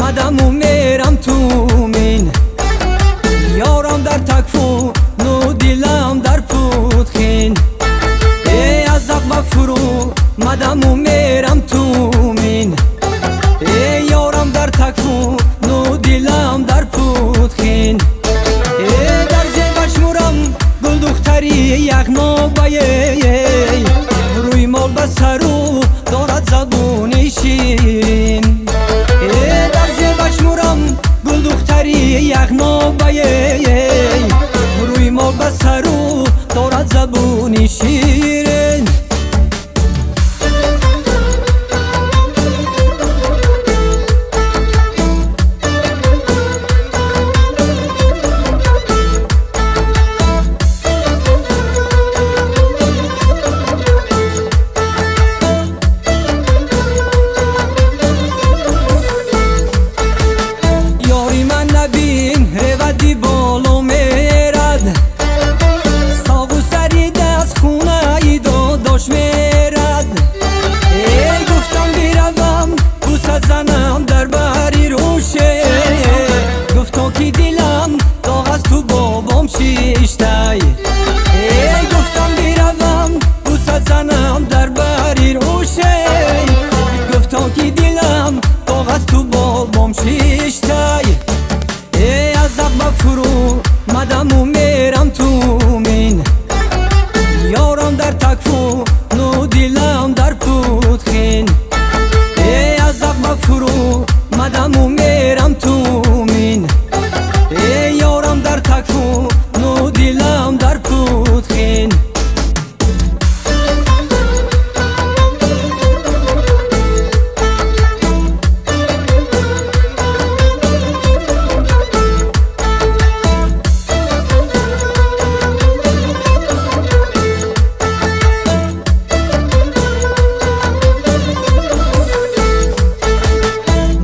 мадаму мерам тумин. Ёрам дар такфу ну дилам дар путхин. Эй аз ақба фуру мадаму мерам тумин. Эй ёрам дар такфу ну дилам дар путхин. Эй дар зебаш мурам гулдухтари яғнобае. Рӯи мол ба сару дорад забони ширин. Эй дар зебаш мурам гулдухтари яғнобае. Рӯи мол ба сару дорад забони ширин. Эй гуфтам биравам буса занам дар бари рӯше. Гуфтам ки дилам доғ аз ту бобом шиштай. Эй аз ақба фуру мадаму мерам тумин. Ёрам дар такфу ну дилам дар путхин. Эй аз ақба фуру мадаму мерам тумин. Эй ёрам дар такфу ну дилам дар путхин.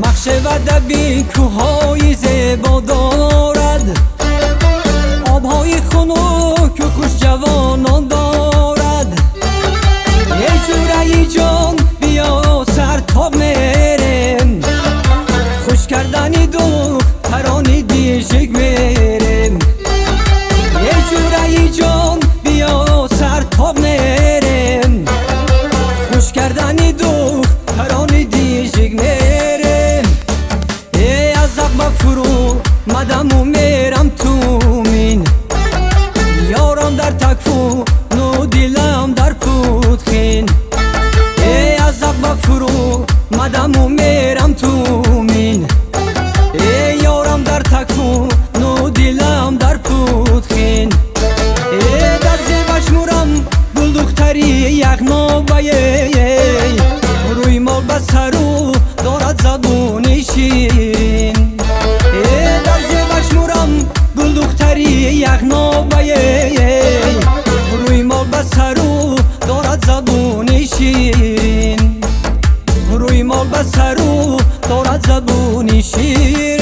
Махшевадаби кӯҳҳои зебо дорад, обҳои хунуку хушҷавонон дорад. Эй ҷураи ҷон биё сартоб мерем, хуш кардани духтарони дижик мерем. Эй ҷураи ҷон биё сартоб мерем, хуш кардани духтарони дижик мерем. Эй аз ақба фуру мадаму мерам тумин. Ёрам дар такфу ну дилам дар путхин. Эй аз ақба фуру мадаму мерам тумин. Эй ёрам дар такфу ну дилам дар путхин. Эй дар зебаш мурам гулдухтари яғнобае. Рӯи мол ба сару дорад забони ширин. Эй дар зебаш мурам гулдухтари яғнобае. Рӯи мол ба сару дорад забони ширин. Рӯи мол ба сару дорад забони ширин.